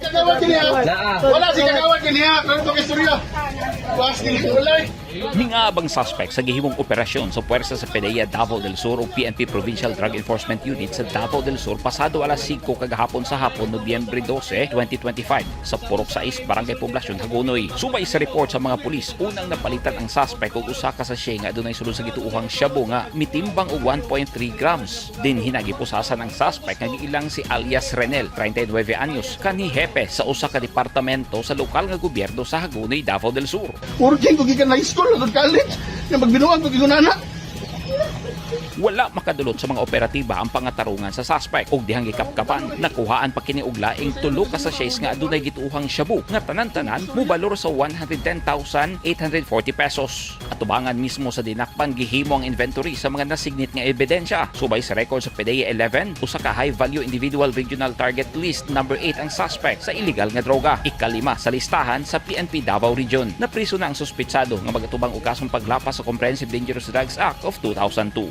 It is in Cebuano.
Kagawad kini ha. Wala si kagawad kini ha. Klaro to istorya. Was kini wala. Mingabang suspect sa gihimong operasyon sa puwersa sa PDEA Davao del Sur o PNP Provincial Drug Enforcement Unit sa Davao del Sur pasado alas 5 kagahapon sa hapon, Nobyembre 12, 2025, sa Purok 6, Barangay Poblacion, Hagonoy. Subay sa report sa mga pulis, unang napalitan ang suspect og usa ka sachet nga adunay sulod sa gituohang shabu nga mitimbang og 1.3 grams. Dinhi na gipusasan ang suspect nga giilang si alias Renel, 39 anyos, kanhi hepe sa usa ka departamento sa lokal nga gobyerno sa Hagonoy, Davao del Sur. Working ko gikan high school hangtod college. Nga magbinuang ko gigunana. Wala makadulot sa mga operatiba ang pangatarungan sa suspect ug dihang gikapkapan. Nakuhaan pa kini og laing tulo ka sachets nga adunay gituohang shabu nga tanan-tanan mobalor sa 110,840 pesos. Atubangan mismo sa dinakpan, gihimo ang inventory sa mga nasignit nga ebidensya. Subay sa record sa PDEA 11, usa ka high value individual regional target list number 8 ang suspect sa illegal nga droga. Ikalima sa listahan sa PNP Davao Region. Napriso na ang suspitsado nga magatubang og kasong paglapas sa Comprehensive Dangerous Drugs Act of 2002.